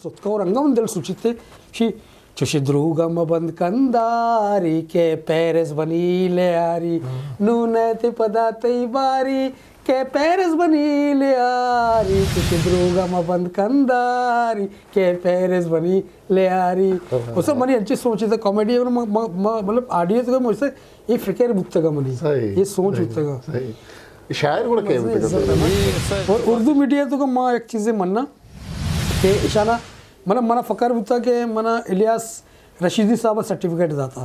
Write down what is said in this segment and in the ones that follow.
ستکا اور انگا من دل سوچیتے، شی چوشی دروگا مبند کنداری کہ پیرس بنی لیاری، نون تے پدا تئی باری کہ پیرس بنی لیاری، چوشی دروگا مبند کنداری کہ پیرس بنی لیاری۔ اس منی انچے سوچیتے کامیڈی ہے، ما، ما، ما، مطلب آڈیو تو مجھ سے یہ فکر بوتگا منی، صحیح، یہ سوچ صحیح، بوتگا۔ صحیح۔ شاعر گڑا کہہ بوتگا؟ اور اردو میڈیا تو کا ما ایک چیزیں مننا کہ اشانا، مطلب، منا فخر بوتا کہ منا الیاس رشیدی صاحب سرٹیفکیٹ داتا۔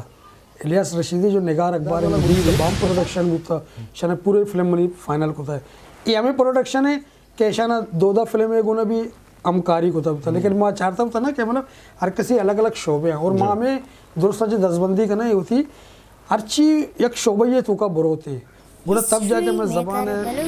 الیاس رشیدی جو نگار اخبار ہے، مدیر بام پروڈکشن بوتا، اشانا پورے فلم منی فائنل کوتا ہے۔ یہ ہمیں پروڈکشن ہے کہ اشانا دودا فلم ہے گونا بھی ہمکاری کوتا بوتا، لیکن ما چارتا بوتا نا کہ مطلب ہر کسی الگ الگ شعبے ہیں اور ما ہمیں درست سے دستبندی کرنا یہ ہوتی، ہرچی یک شعبہ یہ تو کا بروتے، گڑا تب جا کے میں زبان ہے۔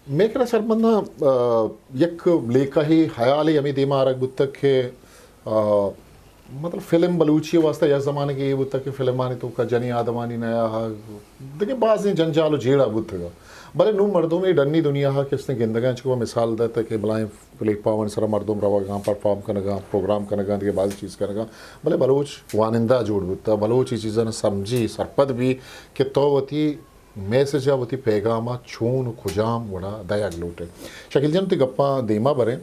مئے کرا سربنداں، آ، یک لیکہے ہیالے ہمے دیما آرگ بوتگ کہ، آ، مطلب فلم بلوچی واسطہ یک زمانگے اے بوتگ کہ فلمانی توکا جنیں آدمانی نیاہگ، دگہ بازیں جنجال و جیڑہ بوتگ۔ بلے نوں مردم اے ڈنی دنیاہا کہ استیں گندگاں چکو مثال دات کہ بلائیں پلیٹ فارمانی سرا مردم روگاں، پرفارم کنگاں، پروگرام کنگاں، دگہ بازیں چیز کنگاں۔ بلے بلوچ وانندہ جوڑ بوتا، بلوچ اے چیزاں سمجھی، سرپد بی کہ تو وتی میسج ء وتی پیغام ء چون و کجام وڑا دئیگ لوٹ ئے۔ شکیل جان، تئی گپاں دیما بریں۔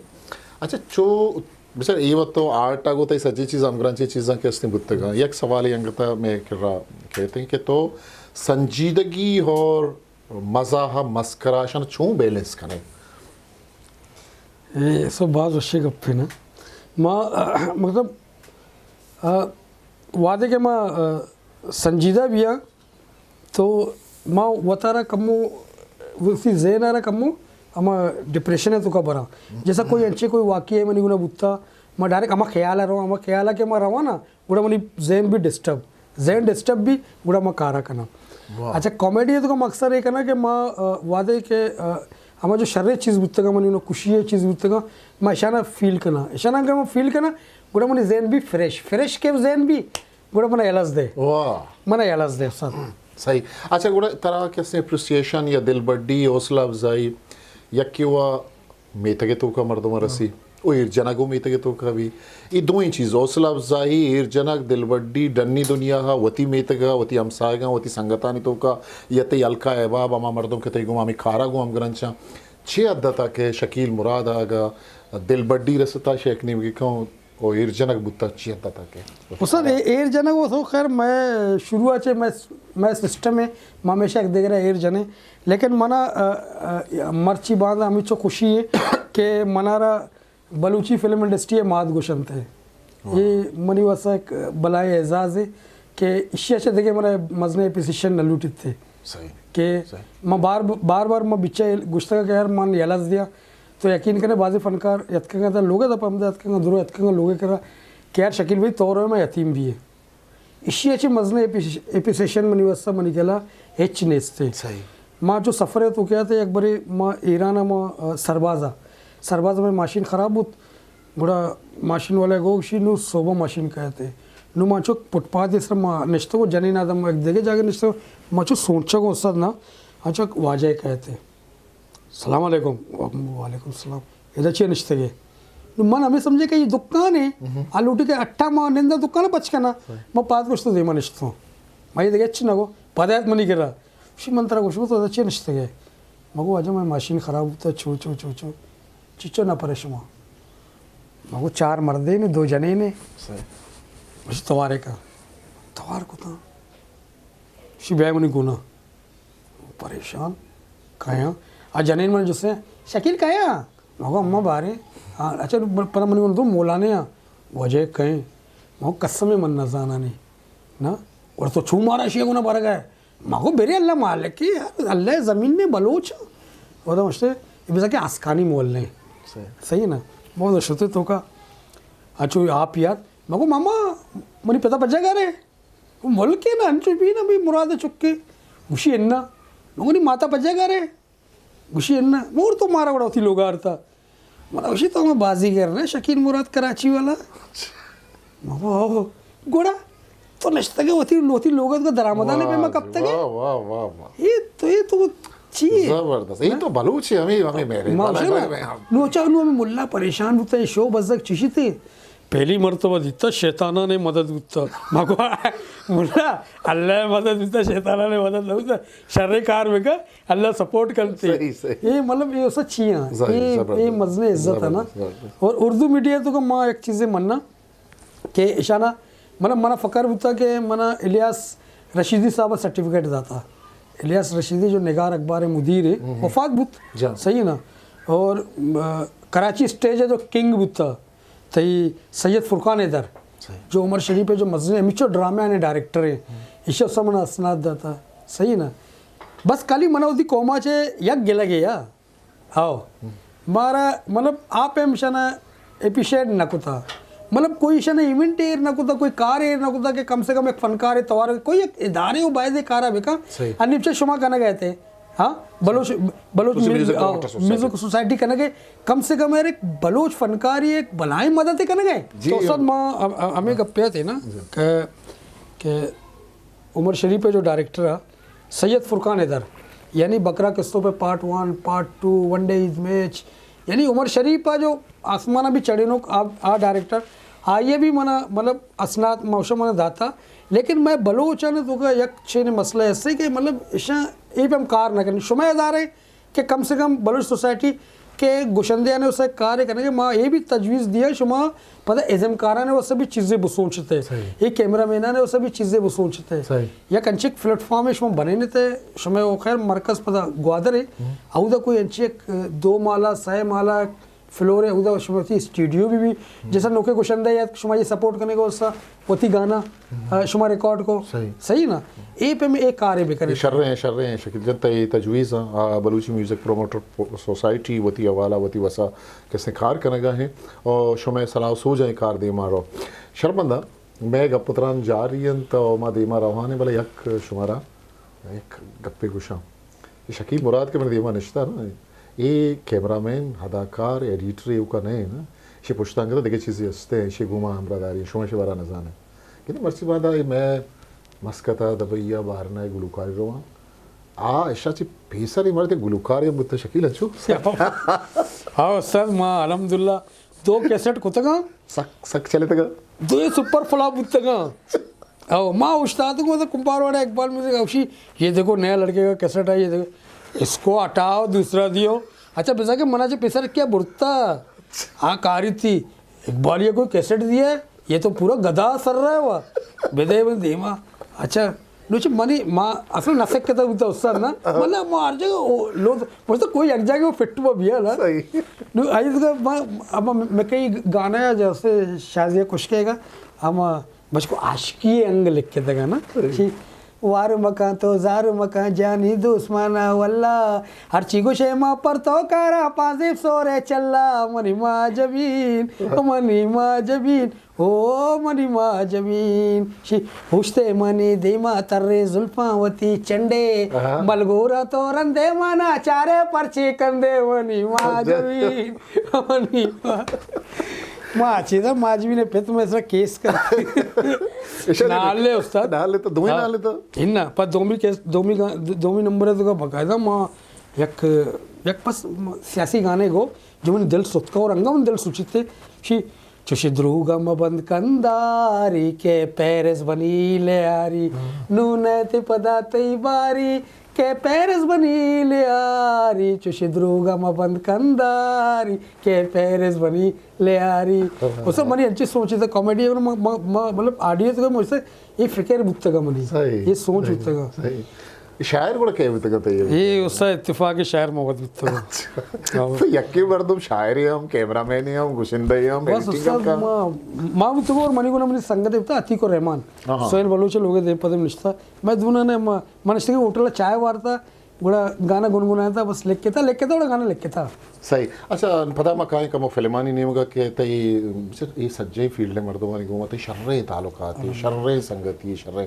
اچھا، چو بچار اے وت تو آرٹ ء گوں تئی سجی چیز ہمگرنچیں چیزاں کہ استیں بوتگاں۔ یک سوالے انگت ء مئے کرا کیت کہ تو سنجیدگی اور مزاح ء مسکرا اشان چون بیلنس کن ئے؟ اے سو باز وشیں گپے نا۔ ما، مطلب، آ، وہدے کہ ما، آ، سنجیدہ بیاں، تو ما وتارا کمو وتی ذہن ء را کمو ہما ڈپریشن ء توکا براں۔ جیسا کوئی انچے کوئی واقعہ منی گونا بوتا، ما ڈائریکٹ ہما خیال ء رواں، ہما خیال ء کہ ما رواں نا، گڑا منی ذہن بھی ڈسٹرب، ذہن ڈسٹرب بھی، گڑا ما کارا کناں۔ اچھا، کامیڈی ء توکا ما اکثر اے کناں کہ ما، آ، وہدے کہ، آ، ہما جو شریں چیز بوتگاں، منی گونا خوشی ء چیز بوتگاں، ما اشانا فیل کناں۔ اشانا کہ ما فیل کناں، گڑا منی ذہن بھی فریش، فریش کہ ذہن بھی، گڑا منا یلس دے۔ واہ۔ منا یلس دے، استاد۔ صحیح۔ اچھا، گڑا ترا کسے اپریسیئیشن یا دلبڈی، حوصلہ افزائی، یکے وا میتگ ء توکا مردم ء رسی، او ایر جنگ و میتگ ء توکا بی۔ اے دوئیں چیز، حوصلہ افزائی، ایر جنگ، دلبڈی، ڈنی دنیا ء وتی میتگ ء، وتی ہمساہگاں، وتی سنگتانی توکا، یا تئی ہلکا احباب، ہما مردم کہ تئی گوما ہمے کارا گوں ہمگرنچاں۔ چے حد ء تا کہ شکیل مراد ء اگا دلبڈی رستا، شیخ نیمگی کن او ایر جنگ بوتا، چی حد ء تا کہ؟ استاد، اے-، ایر جنگ و تو خیر، مئے شروع ء چہ مئے، مئے سسٹم ہے، ما ہمیشہ یک دگرا ایر جنیں۔ لیکن منا، آ، آ، مرچی باندا ہمینچو خوشی ہے کہ منارا بلوچی فلم انڈسٹری ء مات گوشنت۔ اے منی واسطہ ایک بلائیں اعزاز ہے کہ اشی ء چہ دگہ منا مزنیں اپریسیشن نہ لوٹیت۔ صحیح۔ کہ صحیح۔ ما بار، بار بار ما بچا گوشتگ کہ یار من یلس دیاں، تو یقین کنے بازیں فنکار یتکگاں تا لوگ ء دپ ہمدا یتکگاں، درو یتکگاں لوگ ء کرا کہ یار شکیل بھائی تو رو ما یتیم بیے۔ اشی ء چہ مزنیں اپریش-، اپریسیشن منی واسطہ منی گلا ہچ نیست۔ صحیح۔ ما چو سفر ء توکا ات، یک برے ما ایران ء ما، آ، سرباز ء، سرباز ء مئے ماشین خراب بوت، گڑا ماشین والا گوشی نو صوبہ ماشین کایت۔ نو ما چو فٹ پاتھ ء سر ما نشتگ و جنین آدم یک دگہ جاگہ نشتگ، ما چو سوچگ و استاد نا، انچو واجہ کایت۔ سلام علیکم۔ وعلیکم السلام۔ ادا چیا نشتگے؟ نو من ہمیں سمجھے کہ یہ دکان ہے، آ لوٹی کہ اٹھا ما نندا دکان پچ کنا، ما پاد گوشت دیما نشتوں۔ ما یہ دگہ چی نگو، پاد آیت منی کرا۔ شی من ترا گوشت تو ادا چیا نشتگے؟ مگو واجہ مئے ماشین خراب بوتا، چو، چو، چو، چو۔ چچو نہ پرے شما؟ مگو چار مردے نے، دو جنے نے۔ گوشت توارے کا۔ توار کتا۔ شی بیا منی گونا۔ پریشان۔ کایاں۔ آ جنین من جسے، شکیل کایاں؟ مگو اما بارے۔ آ، اچھا، پدا منی گونا تو مولانے آ۔ وجہ کہیں؟ مگو قسم من نزانانی۔ نا؟ اور تو چو مارا شی گونا برگا ہے؟ مگو برے اللہ مالک ہے یار، اللہ زمین نے بلوچ۔ اور تو مشتے، یہ بزا کہ آسکانی مول نے۔ صحیح۔ صحیح ہے نا؟ مگو شتے توکا۔ اچھو آپ یار۔ مگو ماما، منی پتا پجا گا رہے؟ او ملکے نا، انچو بی نا بی مراد چکے۔ گوشی انا۔ مگو نی ماتا پجا گا رہے؟ گوشی انا۔ مور تو مارا وڑا وتی لوگا آرتا۔ منا گوشی تو ہمے بازیگر نہ شکیل مراد کراچی والا؟ مگو او۔ گڑا تو نشتگے وتی، وتی لوگا تو درآمدانے پہ ما کپتگے؟ واہ، واہ، واہ، واہ۔ اے تو، اے تو چی اے؟ زبردست. اے تو بلوچ اے، ہمیں، ہمیں میرے ماشاءاللہ. نو اچھا، نو ہمیں ملا پریشان بوتا، اے شو بزگ چشی تے؟ پہلی مرتبہ دیتا، شیطانہ نے مدد بوتا. مگو ملا، اللہ مدد بوتا، شیطانہ نے مدد نہ بوتا. شر کار بکا، اللہ سپورٹ کرتے. صحیح، صحیح. اے مطلب، اے اسا چی ہاں؟ ظاہر، اے، زبردست. اے مزن عزت ہے نا. زبردست، زبردست. اور اردو میڈیا تو کا ماں ایک چیزیں مننا کہ اشانا، مطلب، منا فخر بوتا کہ منا الیاس رشیدی صاحب سرٹیفکیٹ داتا. الیاس رشیدی جو نگار اخبار مدیر ہے، ہم، ہم. وفات بوت. جان. صحیح نا؟ اور، آ، کراچی اسٹیج ہے جو کنگ بوتا. تئی سید فرقان حیدر، صحیح. جو عمر شریف ہے جو مزن ہمیچو ڈرامہ نے ڈائریکٹر ہے. ہم. ایشا سمنا اسناد داتا. صحیح نا؟ بس کلی منا وتی قوما چے یک گلگے یا. آؤ. ہم. مارا، مطلب، آپ ہم شنا اپریشیٹ نہ کتا. مطلب، کوئی شنا ایونٹ ایر نہ کتا، کوئی کار ایر نہ کتا کہ کم سے کم ایک فنکار توار، کوئی ایک ادارے ہو باید کارا بکا. صحیح. انی چے شما کنگ ءَ ات. ہاں؟ بلوچ، بلوچ بلوچ میو-، میوزک آؤ، promoter society. Music society king ءَ. کم سے کم ایک بلوچ فنکاری ایک بلاہیں مدد کنگ ءَ. جی. تو استاد ما ہم-، ہم-، ہمیں گپے ات نا ہم. کہ، کہ عمر شریف ہے جو ڈائریکٹر ہے، سید فرقان حیدر، یعنی بکرا قسطوں پہ part one, part two, one day از میچ، یعنی عمر شریف کا جو آسمان بھی چڑھے نو، آ، آ ڈائریکٹر، آئیے بھی منا، مطلب، اسناد موشا منا داتا، لیکن میں بلوچ نے تو کا یک چین مسئلہ ایسے کہ، مطلب، اشاں اے پہ ہم کار نہ کریں. شما ادارے کہ کم سے کم بلوچ سوسائٹی کہ گشندیانے اسے کارے کنگے، ما اے بھی تجویز دیا شما پدا ازمکارانے واسطے بھی چیزے بسوچتے، صحیح. اے کیمرہ مینانے واسطے بھی چیزے بسوچتے. صحیح. یک انچک پلیٹ فارم شما بنینتے، شما او خیر مرکز پدا گوادر ہے، ہم. اودا کوئی انچک دو مالا، سہ مالا فلور ہے، اودا شما وتی اسٹوڈیو بھی بھی، ہم. جیسا نوکے گشندہ یا شما یہ سپورٹ کرنے کو واسطے وتی گانا، ہم. آ، شما ریکارڈ کو. صحیح. صحیح نا؟ اے پہ میں اے کارے بکنے. اے شریں، شریں، شکیل جان، تئی تجویز، آ، بلوچی میوزک پروموٹر سوسائٹی وتی حوالہ، وتی وسا کسے کار کنگا ہیں اور شما صلاح و سوج ہیں کار دیما رو. شرمندہ، میں گپ و تران جاری انت و ما دیما روان ہیں، بلے یک شمارا یک گپے گوشاں. اے شکیل مراد کہ من دیما نشتہ نا، اے کیمرہ مین، اداکار، ایڈیٹر، ایوکا نہ نا. شی پشتان کتا دگہ چیزے ہستے، شی گوما ہمراہ داری، شما شی بارا نزانے. کہ مرچی بعد اے میں مسکتا، دبئی یا باہر نہ گلوکاری رواں. آ اشا چی پیسر مرد گلوکاری بوتا شکیل انچو. ہاں استاد، ما الحمدللہ دو کیسٹ کتگاں. سک، سک چلتگا. دوئے سپر فلاپ بوتگاں. او، ما اوشتاتگوں، تو کمپار والا اقبال میوزک اوشی، یہ دیکھو نیا لڑکے کا کیسٹ ہے، یہ دیکھو، اس کو ہٹاؤ، دوسرا دیو. اچھا، بزا کہ منا چے پیسر کیا برتا؟ ہاں، کاری تھی. اقبال یہ کوئی کیسٹ دیا ہے؟ یہ تو پورا گدا سر رہا ہے وہ. بدے بن دیما. اچھا، نو چہ منی ما اصل نہ سکتا بوتا استاد نا. ہاں. مطلب ما ہر جگہ او لوگ پوچھتا کوئی یک جگہ وہ فٹ ہوا بیا نا. صحیح. نو آئی تو ما، اما میں کئی گانا ہے جیسے شازیہ کشکے کا، ہم بچ کو عاشقی انگ لکھ کے تھا نا. صحیح. شی وار مکان تو زار مکان جانی دوست مانا واللہ، ہر چی گوشے ما پر تو کارا پازیب سورے چلا منی ما جبین، منی ما جبین. او منی ما جبین، شی پشتے منی دیما ترے زلفاں وتی چنڈے، آہا. ملگورا تو رندے مانا چارے پرچے کندے منی ما جبین، منی ما. ما چیزا ما جبین پت میں سرا کیس کر. نالے استاد. نالے تو دوئیں ہاں. نالے تو. ہن پر دومی کیس، دومی گا-، دومی نمبر ہے تو کا باقاعدہ ما یک، یک پس سیاسی گانے گو جو من دل ستکا اور انگا من دل سوچتے. شی چوشی دروگا مبند کنداری کہ پیرس بنی لیاری، ہاں. نون تے پدا تئی باری کہ پیرس بنی لیاری، چوشی دروگا مبند کنداری کہ پیرس بنی لیاری. ہاں، ہاں، اسا ہاں. منی انچی سوچی تھا کامیڈی ہے، ما، ما، ما، مطلب آڈیو تو مجھ سے یہ فکر بوتگا منی، صحیح، یہ سوچ صحیح، بوتگا. صحیح. شاعر گڑا کئے بوتگا تئی؟ اے استاد اتفاق شاعر محبت بوتگا. اچھا. ہاں. تو یکے مردم شاعر ہم، کیمرہ مین ہم، گشندہ ہم، بس ایڈیٹنگ ہم استاد کا؟ ما، ما بوتگا اور منی گنا منی سنگت بوتا عتیق الرحمن. ہاں، ہاں. سہیل بلوچ لوگ دے پدم نشتا. میں دونا نے ما، من نشتے ہوٹل چائے وارتا، گڑا گانا گنگناتا، بس لکھتا، لکھتا اور گانا لکھتا. صحیح. اچھا، پدا ما کائیں کمو فلمانی نیمگا کہ تئی، اے سجے فیلڈ مردمانی گوما تئی شریں تعلقات، ہاں. شریں سنگتی، شریں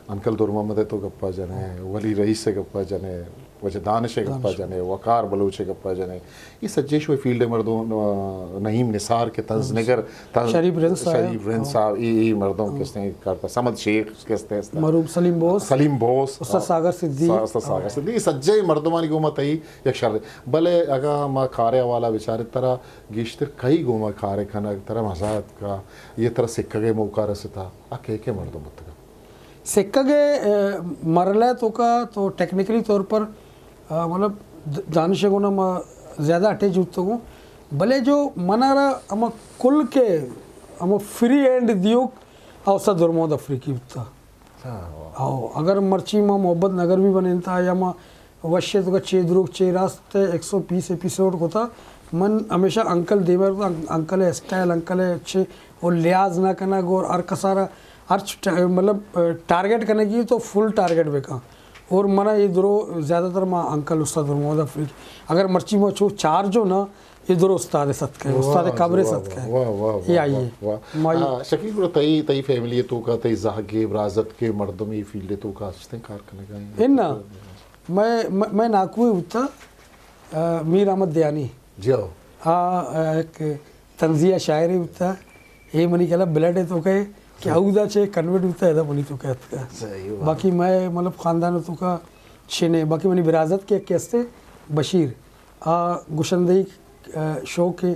انکل دور محمد تو گپا جنے، ولی رئیس گپا جنے، واجہ دانش ءِ گپا جنے، وقار بلوچ ءِ گپا جنے، اے سجے شوئے فیلڈ ءِ مردم، آ، نعیم نثار کہ طنز نگر، طنز، شریف رند صاحب۔ شریف رند صاحب، اے، اے مردم کستے کارتا، صمد شیخ کستے است۔ مرحوم سلیم بوس۔ سلیم بوس۔ استاد ساگر صدیق۔ سا-، استاد ساگر صدیق۔ اے سجے مردمانی گوما تئی یک شر۔ بلے اگاں ما کار ءِ حوالہ بچاریں ترا گیشتر کئی گوما کار کنگ، ترا مزا اتکا، یا ترا سکگ ءِ موقع رستا، آ کئے کئے مردم بوتگا؟ سکگ ءِ، اے، مرحلہ ءِ توکا تو ٹیکنیکلی طور پر، آ، مطلب د-، دانش ءِ گونا ما زیادہ اٹیچ بوتگوں، بلے جو منارا ہما کل کے ہما فری ہینڈ دیوک آ استاد نور محمد افریقی بوتا۔ ہاں، واہ۔ او، اگر مرچی ما محبت نگر بھی بنینتا یا ما وش ءِ توکا چے دروگ چے راست ءِ ایک سو بیس ایپیسوڈ کتا، من ہمیشہ انکل دیما رہتا، ان-، انکل ءِ اسٹائل، انکل ءِ چے، او لحاظ نہ کنگ اور ہر کسارا ہر چ-، ٹ-، مطلب، ٹارگٹ کنگی تو فل ٹارگٹ بکاں۔ اور منا یہ درو زیادہ تر ما انکل استاد نور محمد افریقی، اگر مرچی ما چو چارجو نا، یہ درو استاد ءِ صدقہ، واہ، استاد ءِ قبر ءِ واہ، صدقہ۔ واہ، واہ، یہ واہ، آئیے۔ واہ، واہ۔ مائی آ، شکیل گڑا تئی، تئی فیملی ءِ توکا، تئی زہگے، برازتکے، مردم اے فیلڈ ءِ توکا ہستیں کار کنگا ایں؟ انا، مئے، مئے، مئے ناکوئے بوتا، آ، میر احمد دیانی۔ جی ہو۔ آ، آ، یک طنزیہ شاعرے بوتا۔ اے منی کلا بلڈ ءِ توکا اے کہ اودا چے کنورٹ بوتا، ادا منی توکا اتکا۔ صحیح بات۔ باقی مئے مطلب خاندان ءِ توکا چنے، باقی منی برازتکے کہ ہستے بشیر، آ گشندہی، آ، شوق ءِ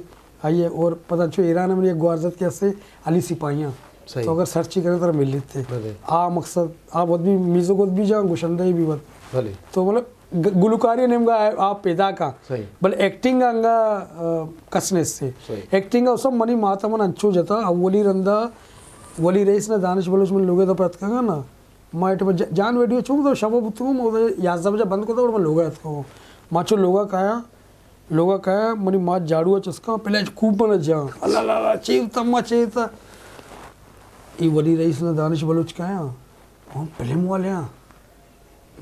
آئی ءِ، اور پدا چو ایران ءَ منی یک گوارزتکے ہستے علی سپاہیاں۔ صحیح۔ تو اگر سرچ ئی کرے ترا ملیت۔ بلے۔ آ مقصد، آ وت بھی میوزک وت بھی جاں، گشندہ بھی وت۔ بلے۔ تو مطلب گ-، گلوکاری نیمگا آ، آ پیدا کا۔ صحیح۔ بلے ایکٹنگ انگا، آ، کس نیستے۔ صحیح۔ ایکٹنگ اس منی ماتا من انچو جتا، اولی رندا ولی رئیس نا دانش بلوچ من لوگے دا پتکا نا۔ ما ایٹ ج-، جان ویڈیو چون تو شبا بوتگوں، ما یازدہ بجہ بند کتا، اور من لوگا اتکوں۔ ما چو لوگا کایا، لوگا کایا، منی مات جاڑو ءَ چسکاں، پلے خوب من جان۔ اللہ اللہ اللہ، چے بوتا ما چے بوتا؟ ای ولی رئیس نا دانش بلوچ کایا۔ ہم فلم والے ہاں۔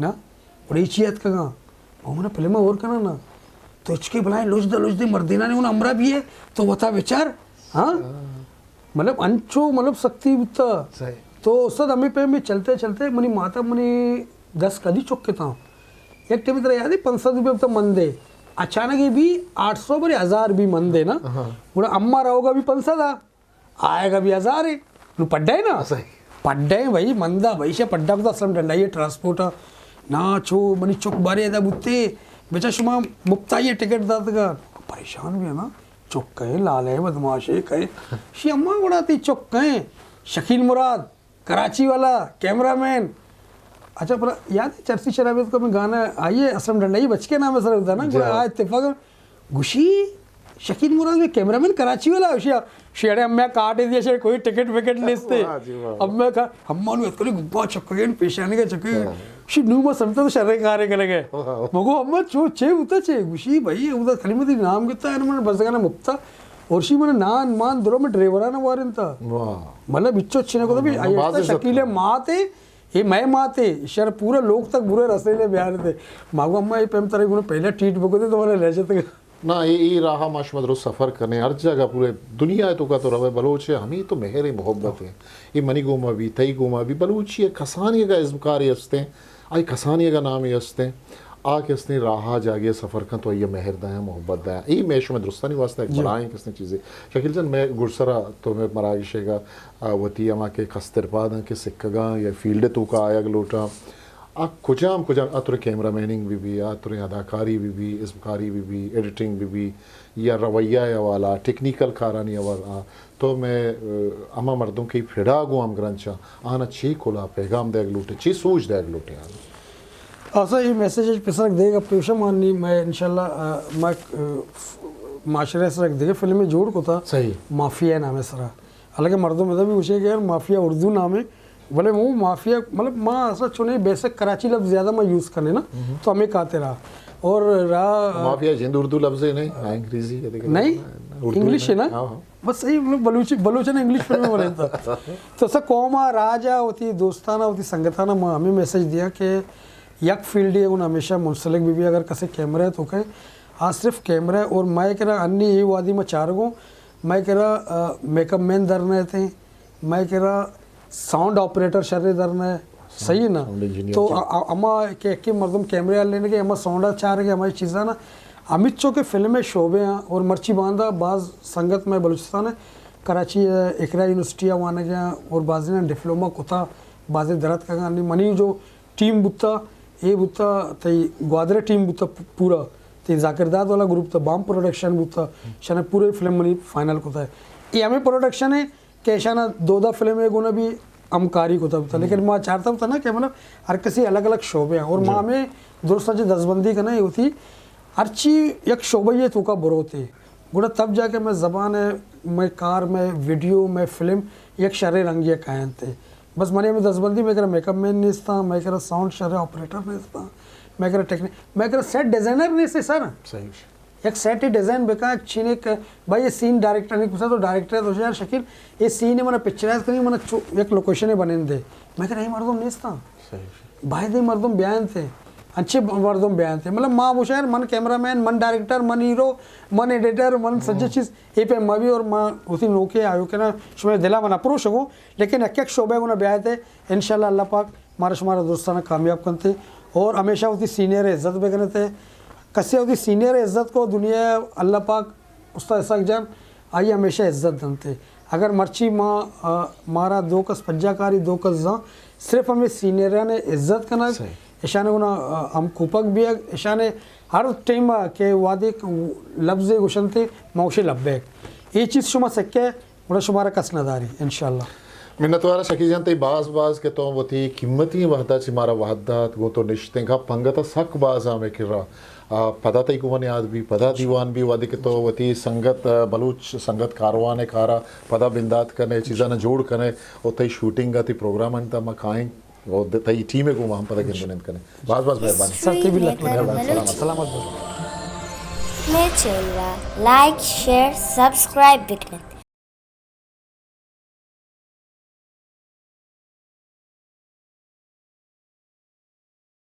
نا؟ بڑے چی اتکگاں؟ او منا فلم اور کنا نا۔ تو اچکے بلائیں لوچ دا لوچ دے مردینانی اون امرا بھی ہے، تو وتا بچار۔ ہاں؟ ہاں۔ مطلب انچو مطلب سختی بوتا۔ صحیح۔ تو استاد ہمیں پہ میں چلتے چلتے منی ماتا منی دس کدی چکتاں۔ یک ٹائم ترا یاد ہے پنچ سد روپے بتا من دے۔ اچانک یہ بھی آٹھ سو بلے ہزار بھی من دے نا۔ ہاں۔ گڑا اما رہوگا بھی پنچ سد آ، آئے گا بھی ہزار ہے۔ نو پڈے نا۔ صحیح۔ پڈے بھائی، من دا بھائی شے پڈا کو تو اسلم ڈنڈائی ٹرانسپورٹ آ۔ نا چو منی چک بارے ادا بوتے۔ بچا شما مپتا یہ ٹکٹ داتگا۔ پریشان بھی ہے نا۔ چک کئے، لالے بدماشے کئے۔ شی اما گڑا تی چک کئے۔ شکیل مراد، کراچی والا، کیمرہ مین۔ اچھا، پر یاد ہے چرسی شرابیت کو میں گانا آئیے، اسلم ڈنڈائی بچ کے نام ہے سر ہوتا نا، جی گڑا ہاں۔ آ اتفاق گوشی، شکیل مراد میں کیمرہ مین کراچی والا، شی، شی اڑے ہمیں کارڈ دیا، شی کوئی ٹکٹ وکٹ لیستے۔ واہ جی واہ۔ اب میں کہا، ہم مانو اتکلی گبا چکے، پیشانی کا چکے۔ ہاں۔ شی نو ما سمجھتا تو شرے کارے کرے گئے۔ واہ۔ مگو ہم چو چے ہوتا چے، گوشی بھائی، ہوتا خلی مدی نام کتا ہے، من بس گانا مپتا۔ اور شی من نان مان درو میں ڈرائیورانا وارن تا۔ واہ۔ مطلب اچو اچھے نہ کو تو بھی، واہ، آئی واہ، شکیل ماتے، اے مئے ماتے، شر پورا لوگ تک برے رسے لے بیان تے۔ ماگو اما اے پیم ترے گنو پہلے ٹیٹ بکو دے تو منا لے جتے۔ نا، اے، اے راہ ما شما درو سفر کنے، ہر جگہ پورے دنیا تو کا تو روے بلوچ ہے، ہمیں تو مہر محبت ہے۔ اے منی گوما بھی، تئی گوما بھی، بلوچی ہے، کسانی کا ازمکاری ہستے ہیں۔ آئی کسانی اگا نامے استیں، آ کہ استیں راہا جاگے سفر کن تو آئی مہر دایاں، محبت دایاں۔ اے مئے شمئے درستانی واسطہ ایک جی۔ بلائیں کسیں چیزے۔ شکیل جان، مئے گڈسرا تو مئے مراگشے گا، آ، وتی ہما کہ کستر پاداں کہ سکگاں یا فیلڈ توکا آیگ لوٹاں۔ آ کجام کجام، آ ترے کیمرہ میننگ بی بی، آ ترے اداکاری بی بی، ازمکاری بی بی، ایڈیٹنگ بی بی، یا رویہ ء حوالہ، ٹیکنیکل کارانی حوالہ، تو مئے، ء، ہما مردم کہ پڑا گوں ہمگرنچ آں، آناں چے کلا پیغام دئیگ لوٹے، چے سوج دئیگ لوٹے آناں؟ اسا اے میسج اچ پسرک دگہ گپے گوشاں، ما نی مئے انشاءاللہ، ء، ما، ء، معاشرہ ء سرک دگہ فلمے جوڑ کتا، صحیح۔ مافیا نام ء سرا۔ حالانکہ مردم ادا بھی گوشے کہ یار مافیا اردو نامے، بلے وہ مافیا، مطلب، ما اصلا چونے بیسک کراچی لفظ زیادہ ما یوز کرنے نا، تو ہمیں کاتے رہا۔ اور رہا مافیا جند اردو لفظ ہے نہیں، ہاں، انگریزی ہے، دیکھیں نہیں، نا، اردو انگلش ہے نا؟ ہاں، ہاں۔ بس صحیح، مطلب، بلوچی، بلوچ نے انگلش فلم بنے تھا۔ تو سا قوم آ، راج آ، ہوتی دوستانہ، ہوتی سنگتانہ، ما ہمیں میسج دیا کہ یک فیلڈ ہے، ان ہمیشہ منسلک بھی، بھی اگر کسے کیمرہ ہے تو کہیں، آ صرف کیمرہ ہے، اور میں کرا انی یہ وادی میں چار گوں، میں کرا، آ، میک اپ مین در نہ تھے، مئے کرا ساؤنڈ آپریٹر شرے در نہ، صحیح ہے نا؟ ساؤنڈ انجینئر تو جی۔ ا-، ا-، اما کہ، کہ مردم کیمرے آ لینے گے، اما ساؤنڈ آ چار گے، اما یہ چیزاں نا، امیت چو کہ فلم شعبے ہیں اور مرچی باندا باز سنگت میں بلوچستان ہے، کراچی ہے، اقرا یونیورسٹی آ وانے گیا اور بازی نے ڈپلوما کتا، بازی درت کا گانی منی جو ٹیم بوتا، اے بوتا، تئی گوادر ٹیم بوتا پ-، پورا، تئی ذاکر داد والا گروپ تا، بام پروڈکشن بوتا، شانے پورے فلم منی فائنل کتا ہے۔ اے ہمیں پروڈکشن ہے، کہ ایشانا دودا فلم ء گونا بھی ہمکاری کتا بوتا، لیکن ما چارتا بوتا نا کہ مطلب ہر کسی الگ الگ شعبے ہیں اور ما ہمیں درست چہ دزبندی کنا ہوتی، ہرچی یک شعبہ یہ توکا بروتے، گڑا تب جا کے میں زبان ہے، میں کار میں ویڈیو میں فلم یک شرے رنگی کائنتے۔ بس منی ہمیں دزبندی، میں کرا میک اپ مین نیستا، میں کرا ساؤنڈ شرے آپریٹر نیستا، میں کرا ٹیکنیک، میں کرا سیٹ ڈیزائنر نیستے سر۔ صحیح۔ یک سیٹ ڈیزائن بکا، یک چینے کہ بھائی یہ سین ڈائریکٹر نہیں پوچھا تو ڈائریکٹر تو یار شکیل، یہ سین ہے منا پکچرائز کریں، منا چو-، یک لوکیشن بنین دے۔ میں کہ نہیں مردم نیستا۔ صحیح۔ باید مردم بیان تھے، اچھے مردم بیان تھے۔ مطلب ما وہ شاعر، من کیمرہ مین، من ڈائریکٹر، من ہیرو، من ایڈیٹر، من سجے چیز، اے پہ ما بھی اور ما اسی نوکے آیو کہ نا شمے دلا من اپروش ہو، لیکن یک یک شعبے گنا بیان تھے۔ انشاءاللہ اللہ پاک مارا شمارا درستانا کامیاب کنتے اور ہمیشہ وتی سینئر عزت بکنتے۔ کسی وتی سینئر عزت کو دنیا اللہ پاک استاد اسحاق جان آئی ہمیشہ عزت دنتے۔ اگر مرچی ما، آ، مارا دو کس پجا کاری، دو کس زاں، صرف ہمیں سینئران عزت کنگ، صحیح۔ اشانے گنا، آ، ہم کوپگ بیگ، اشانے ہر ٹائم کہ وعدے لفظ گوشنتے، ما گوشے لبیک۔ یہ چیز شما سکے، گڑا شمارا کس نہ داری، انشاءاللہ۔ منتوار شکی جان، تئی باز باز کہ تو وتی قیمتی وحدہ چی مارا وحد دات، گوں تو نشتیں گپ انگت سک باز ہمیں کرا۔ آ، پدا تئی گوں یاد بھی، پدا دیوان بھی، وہدے کہ تو وتی سنگت، آ، بلوچ سنگت کاروان کارا پدا بندات کنے، چیزاں جوڑ کنے، او تئی شوٹنگ آ، تئی پروگرام انت ما کائیں، او د-، تئی ٹیم گوں ہم پدا گند نند کنے۔ باز باز مہربانی۔ سر، تئی بھی لکھ مہربانی۔ سلامت، سلامت۔ میں چینل لائک، شیئر، سبسکرائب بکنت۔